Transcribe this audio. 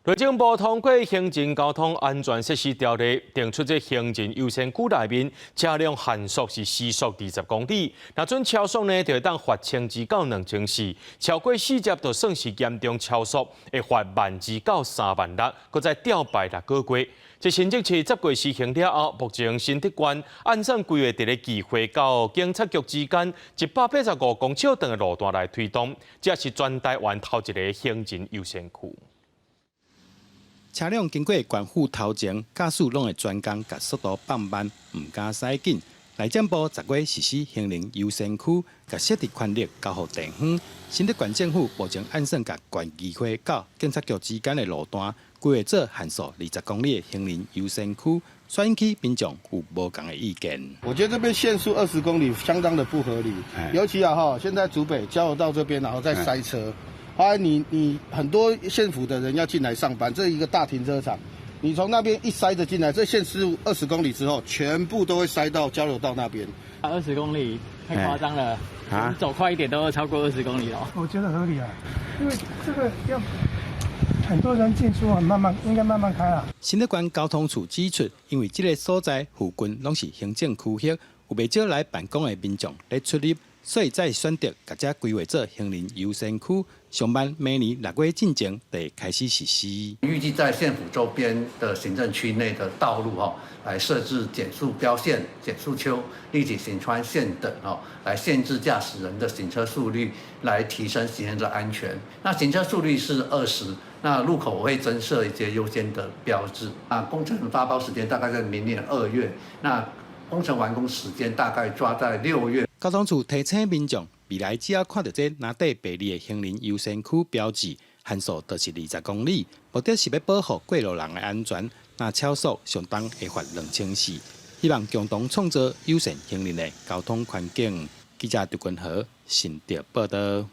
內政部通過行人交通安全設施條例，定出這行人優先區內面車輛限速是時速二十公里，若準超速呢，就會當罰1200到2400，超過四十就算是嚴重超速，會罰12,000到36,000，閣再吊牌六個月。這新竹市十月施行了後，目前新竹縣按算規劃佇咧議會到警察局之間185公尺長的路段來推動，這是全台灣頭一个行人優先區。車輛經過縣府頭前，駕駛攏會專工共速度放慢，毋敢駛緊。內政部十月實施行人優先區，共設置權力交予地方。新竹縣政府目前按算共縣議會到警察局之間的路段規劃做限速二十公里的行人優先區，所引起民眾有無仝的意見。我覺得這邊限速二十公里相當的不合理，尤其啊哈，現在竹北交流道這邊然後再塞車。啊，你很多縣府的人要進來上班，這一個大停車場，你從那邊一塞着進來，這限速二十公里之後，全部都會塞到交流道那邊。二十公里太誇張了，啊，走快一點都要超過二十公里咯。我覺得合理啊，因為這個要很多人進出，慢慢應該慢慢開啊。新竹縣交通處指出，因為這个所在附近攏是行政區域，有袂少來辦公的民眾咧出入。所以才選擇共這規劃做行人優先區，上慢明年6月進前就會開始實施。預計在縣府周邊的行政區內的道路，哈，來設置減速標線、減速丘、立體行穿線等，哈，來限制駕駛人的行車速率，來提升行人的安全。那行車速率是二十，那路口會增設一些優先的標誌。啊，工程發包時間大概在明年2月，那工程完工時間大概抓在6月。交通處提醒民眾，未來只要看著這藍底白字的行人優先區標誌，限速就是二十公里，目的是欲保護過路人的安全。若超速，上重會罰2400。希望共同創造友善行人的交通環境。記者劉君和新竹報導。